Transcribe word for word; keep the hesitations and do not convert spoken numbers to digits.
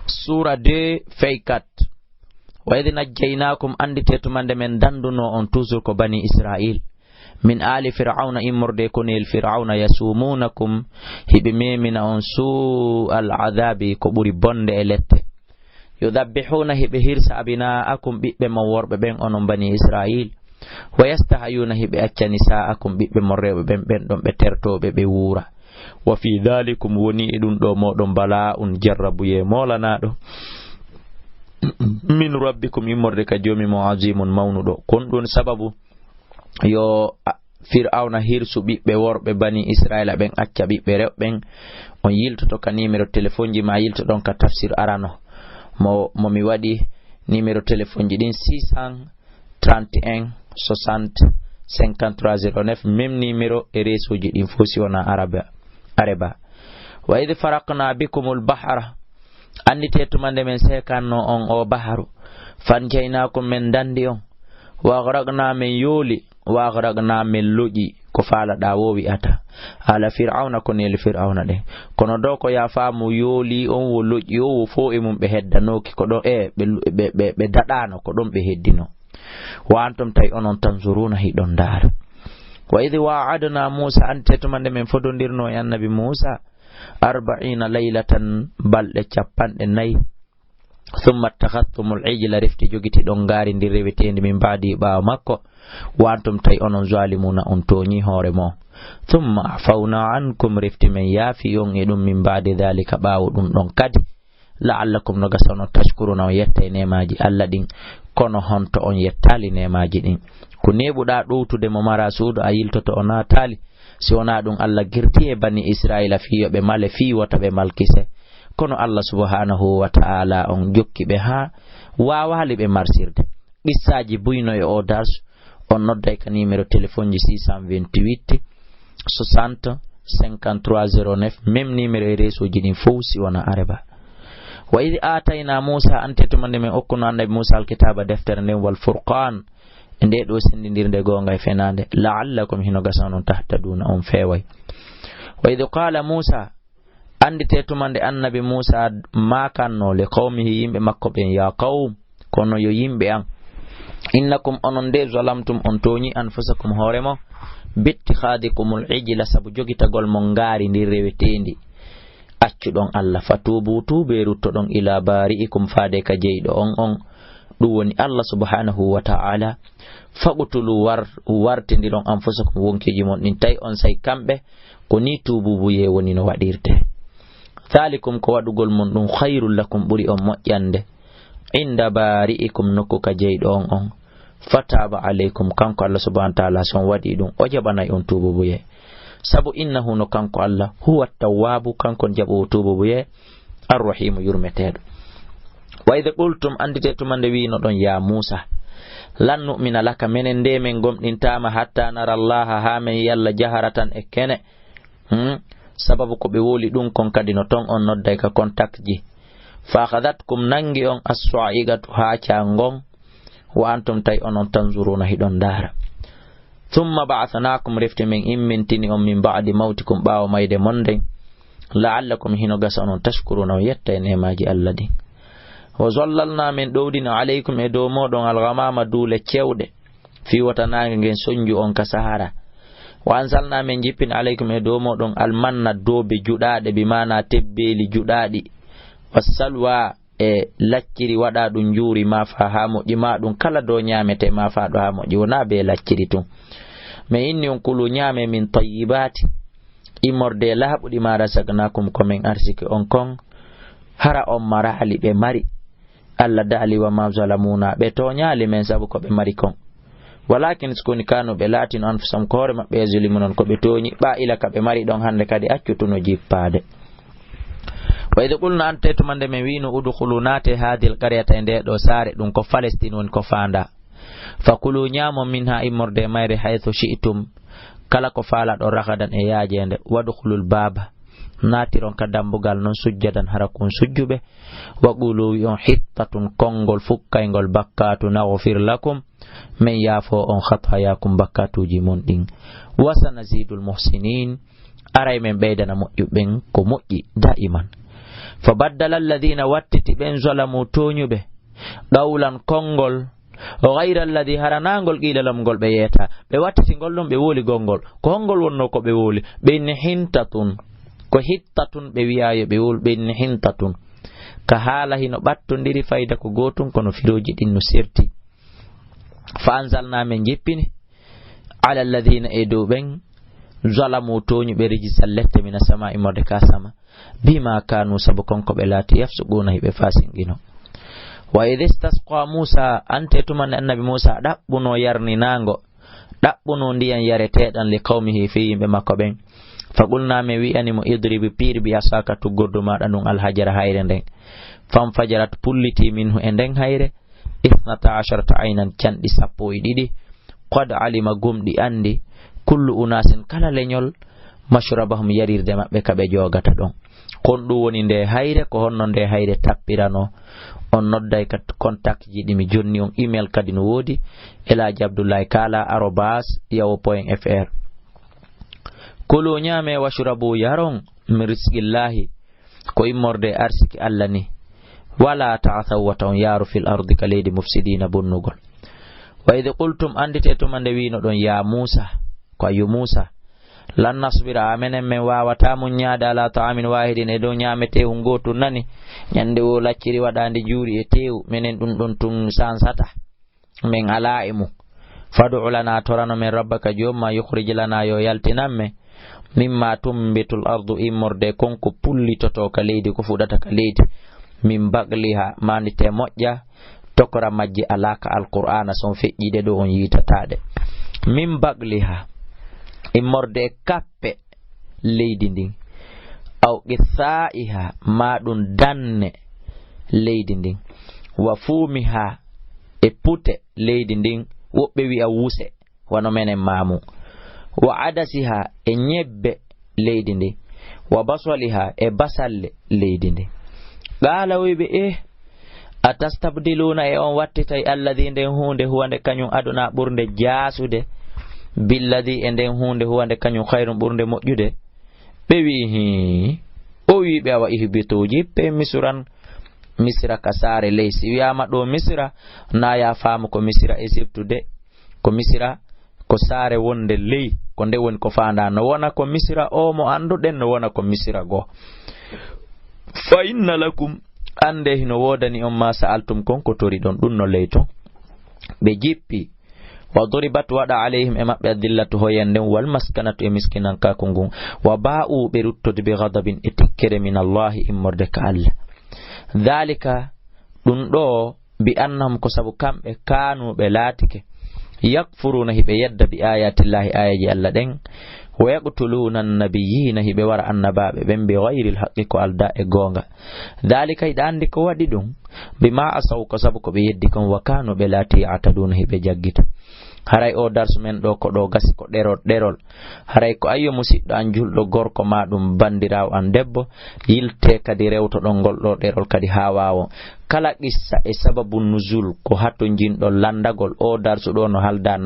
Suura deux, fey quatre. Wa idh najjaynaakum, annditee tuma nde men danndunoo on, toujours ko bani Israa'iil. Min aali Fir'awna, immorde e koneyel Fir'awna, yasuumuunakum, hiɓe memina on, suu'al adaabi, ko ɓuri bonde e lette. Yudhabbihuuna, hiɓe hirsa, abnaa'akum, ɓiɓɓe mon worɓe ɓen, onon bani Israa'iil. Wa yastahyuuna, hiɓe acca, nisaa'akum, ɓiɓɓe mon rewɓe ɓen, ɓen ɗon ɓe tertooɓe, ɓe wuura. Wa fii dhaalikum, wonii e ɗum ɗoo mooɗon, balaa'un, jarrabuyee moolanaaɗo, min rabbikum, immorde ka Joomi mon, aziimun, mawnuɗo. Ko ɗum sababu yo, a, Fir'awna hirsu ɓiɓɓe worɓe bani Israa'iila ɓen, acca ɓiɓɓe rewɓe ɓen. On yiltoto ka numéro téléphone ji maa, yiltoɗon ka tafsir arano. Mo, mo mi waɗi numéro téléphone ji ɗin, six cent trente et un soixante cinquante-trois zéro neuf, même numéro e réseau ji ɗin fof si wonaa Araba, Areba. Wa idh faraqna bikumul bahra, annditee tuma nde men seekannoo on o baharu, fanjaynaakum, men danndi on, wa aghraqna, men yooli, wa aghraqna, men loƴi, ko faalaɗaa woo wi'ata. Aala Fir'awna, koneyel Fir'awna ɗen. Kono ɗoo ko yaa faamu yooli on, wo loƴi o, wo fof e mum ɓe heddanooki, ko ɗon e ɓe, ɓe, ɓe, ɓe daɗaano, ko ɗon ɓe heddinoo. Wa antum, tawi onon, tanzuruuna, hiɗon ndaara. Wa idh waa'adna Muusa, annditee tuma nde men fodondirnoo e annabi Muusa, arba'iina laylatan, balɗe cappanɗe nayi. Thumma ittakhadhtumul ijla, refti jogitiɗon ngaari ndin reweteendi, min ba'dihi, ɓaawo makko. Wa antum, tawi onon, zaalimuuna, on tooñii hoore mon. Thumma afawna ankum, refti men yaafii on e ɗum, min ba'di dhaalika, ɓaawo ɗum ɗon kadi. La'allakum, no gasa onon, tashkuruuna, on yetta e neemaaji Alla ɗin. Kono honto on yettaali neemaaji ɗin? Ko neeɓuɗaa ɗowtude mo maraa suudu, a yiltoto, o naataali. Si wonaa ɗum, Alla girti e bani Israa'iila fii yo ɓe male, fii wota ɓe malkise. Kono Alla subhaanahu wa ta'aala on jokki ɓe haa waawaali ɓe marsirde. Qissaaji buy no e oo darsu, on nodday ka numéro téléphone ji six cent vingt-huit soixante cinquante-trois zéro neuf, même numéro e réseau ji ɗin fof si wonaa Areba. Wa idh aataynaa Muusaa, annditee tuma nde men okkuno annabi Muusaa alkitaaba, deftere nden, wal furqaan, e ndee ɗoo senndindirde goonga e fenaande, la'allakum, hino gasa onon, tahtaduuna, on feeway. Wa idh qaala Muusaa, annditee tuma nde annabi Muusaa maakannoo li qawmihi, yimɓe makko ɓen, yaa qawm, kono yo yimɓe an, innakum, onon nde, zalamtum, on tooñii, anfusakum, hoore mon, bittikhadikumul ijla, sabu jogitagol mon ngaari ndin reweteendi, accuɗon Alla, fatuubu, tuubee, ruttoɗon, ilaa baari'ikum, faade ka jeyɗo on on, ɗum woni Alla subhaanahu wa ta'aala, faqtulu, war-, wartindiron, anfusakum, wonkiiji mon ɗin, tawi on say kamɓe, ko nii tuubuubuyee woni no waɗirtee. Dhaalikum, ko waɗugol mon ɗum, khayrun lakum, ɓuri on moƴƴande, inda baari'ikum, nokku ka jeyɗo on on. Fataaba alaykum, kanko Alla subhaanahu wa ta'aala, si on waɗii ɗum, o jaɓanay on tuubuubuyee. Sabu innahu, no kanko Alla, huwa tawwaabu, kanko on jaɓoowo tuubuubuyee, arrahiimu, yurmeteeɗo. Wa idh qultum, annditee tuma nde wiinoɗon, yaa Muusaa, lan nu'mina laka, menen nde men gomɗintaa ma, hattaa nara Allaaha, haa men yi' Alla, jaharatan, e kene. Hmm? Sababu ko ɓe wowli ɗum kon kadi no ton on nodday ka contact ji. Fa akhadhatkum, nanngi on, as-sa'iqatu, haacaa ngon, wa antum, tawi onon, tanzuruuna, hiɗon ndaara. Thumma ba'athnaakum, refti men immintini on, min ba'di mawtikum, ɓaawo mayde mon nden, la'allakum, hino gasa onon, tashkuruuna, on yetta e neemaaji Alla ɗin. Wa zallalnaa, men ɗowdini, alaykum, e dow mooɗon, al-ghamaama, duule cewɗe, fii wota naange ngen sonnju on ka Sahara. Wa anzalnaa, men jippini, alaykum, e dow mooɗon, al-manna, doobe juɗaaɗe, bi maanaa tebbeeli juɗaaɗi, wa salwa, e lacciri, waɗaa ɗum njuuri, maafaa haa moƴƴi, maa ɗum kala ɗo ñaametee, maafaaɗo haa moƴƴi, wonaa bee lacciri tun. Men inni on, kulu, ñaamee, min tayyibaati, immorde e laaɓuɗi, maa razaqnaakum, ko men arsiki on kon, hara on maraali ɓe mari. Alla daali, wa maa zalamuuna, ɓe tooñaali men sabu ko ɓe mari kon. Walaakin, si ko woni, kaanu, ɓe laatino, anfusahum, ko hoore maɓɓe, yazlimuuna, ko ɓe tooñi, ɓaa ila ka ɓe mari ɗon hannde kadi accutuno jippaade. Wa idh qulnaa, annditee tuma nde men wiino, udkhuluu, naatee, haadihil qaryata, e ndee ɗoo saare, ɗum ko Palestine woni ko faandaa. Fakuluu, ñaamon, minhaa, immorde e mayre, haythu shi'tum, kala ko faalaɗon, ragadan, e yaajeende, wadkhulul baaba, naatiron ka dambugal non, sujjadan, hara kun sujjuɓe, wa quluu, wi'on, hittatun, konngol fukkayngol bakkaatu, naghfir lakum, men yaafoo on, khatayaakum, bakkaatuuji mon ɗin, wa sanazidul muhsinin, aray men ɓeydana moƴƴuɓe ɓen ko moƴƴi daa'iman. Fa baddala alladhina, wattiti ɓen, zalamu, tooñuɓe, qawlan, konngol, ghayra alladhi, haranaa ngol, qila lahum, ngol ɓe yeeta. Ɓe wattiti ngol ɗon, ɓe wowli gonngol. Ko honngol wonnoo ko ɓe wowli? Ɓe inni hintatun. Ko hittatun ɓe wi'aa yo ɓe wowlu, ɓe inni hintatun. Ka haala hino ɓattondiri fayda ko gootun, kono firooji ɗin no serti. Fa anzalna, men jippini, ala alladhina, e dow ɓen, zalamu, tooñuɓe, rijisan, lette, mina samaa'i, immorde ka sama, bima kanu, sabu kon ko ɓe laati, yafsuquna, hiɓe fasinqino. Wa idh istasqa Musa, ante tuma nde annabi Musa ɗaɓɓuno yarninaango, ɗaɓɓuno ndiyan yareteeɗan, li qawmihi, fii yimɓe makko ɓen. Fa qulna, men wi'ani mo, idrib, piir, bi asaka, tuggordu maaɗa ndun, alhajara, hayre nden. Fanfajarat, pulliti, minhu, e nden hayre, ithnata asharata aynan, canɗi sappo e ɗiɗi. Qad alima, gomɗi anndi, kullu unasin, kala leñol, mashrabahum, yarirde maɓɓe ka ɓe joogata ɗon. Kon ɗum woni nde hayre, ko honno nde hayre tappirano. On nodday ka contact ji ɗi mi jonni on, email kadi no woodi, elaaji abdullahi kala arobas yawo point fr. Kulu, ñaame, washrabu, yaron, min rizqillahi, ko immorde arsiki Alla ni. Wala ta'thaw, wata on yaaru, fil ardi, ka leydi, mufsidina, bonnugol. Wa idh qultum, anndite tuma nde wiinoɗon, ya Muusa, ko ayyo Muusa, lan nasbira, amenen men waawataa muññaade, ala ta'amin wahidin, e dow ñaameteewu ngootun nani, ñande wo lacciri waɗaande juuri e teewu, menen ɗum ɗon tun sansata. Men alaa e mum. Fad'u lana, torano men, rabbaka, joom ma, yukhrij lana, yo yaltinan men, mimma tumbitul ardu, immorde kon ko pullitotoo ka leydi, ko fuɗata ka leydi, min baqliha, maandite moƴƴa, tokora majji alaa ka Alqur'aana, si on feƴƴii ɗe ɗoo on yiitataa ɗe. Min baqliha, immorde e kappe leydi ndin, aw qithaiha, maa ɗum danne leydi ndin, wa fumiha, e pute leydi ndin, woɓɓe wi'a wuse, wano menen maamu, wa adasiha, e ñebbe leydi ndin, wa basaliha, e basalle leydi ndin. Qaala, wi'i ɓe, eh, atastabdiluna, e on wattitay alladhi, nden huunde, huwa, nde kañum, aduna, ɓurnde jaasude, billadhi, e nden huunde, huwa, nde kañum, khayrun, ɓurnde moƴƴude? Ɓe wi'i, hii. O wi'i ɓe, awa ihbitu, jippe, misuran, Misira ka saare ley. Si wi'aama ɗo Misira, na ya faamu ko Misira Esiptu de, ko Misira, ko saare wonde ley, ko nde woni ko faandaa. No wona ko Misira o mo annduɗen, no wona ko Misira goo. Fa inna lakum, annde hino woodani on, ma sa'altum, kon ko toriɗon ɗun no ley ton. Ɓe jippi. Wa duribat, waɗa, alayhim, e maɓɓe, adillatu, hoyen nden, wal maskanatu, e miskinankaaku ngun. Wa ba'u, ɓe ruttodi, bi ghadabin, e tikkere, min Allahi, immorde ka Alla. Dhalika, ɗun ɗo, bi annahum, ko sabu kamɓe, kaanu, ɓe laatike, yakfuruna, hiɓe yedda, bi ayatillahi, ayaji Alla ɗen, wa yaqtuluna annabiyina, hiɓe wara annabaaɓe ɓen, bi ghayril haqqi, ko aldaa e goonga. Dhalika, hiɗa anndi ko waɗi ɗun, bima asaw, ko sabu ko ɓe yeddi kon, wa kaanu, ɓe laati, ya'taduna, hiɓe jaggita. Haray o darsu men ɗo ko ɗo gasi ko ɗerol, ɗerol. Haray ko ayyo musiɗɗo an julɗo gorko ma ɗum bandiraawo an debbo, yilte kadi rewtoɗon ngol ɗo ɗerol kadi haa waawo. Kala qissa e sababu nuzul ko hatonjinɗo lanndagol o darsu ɗo no halda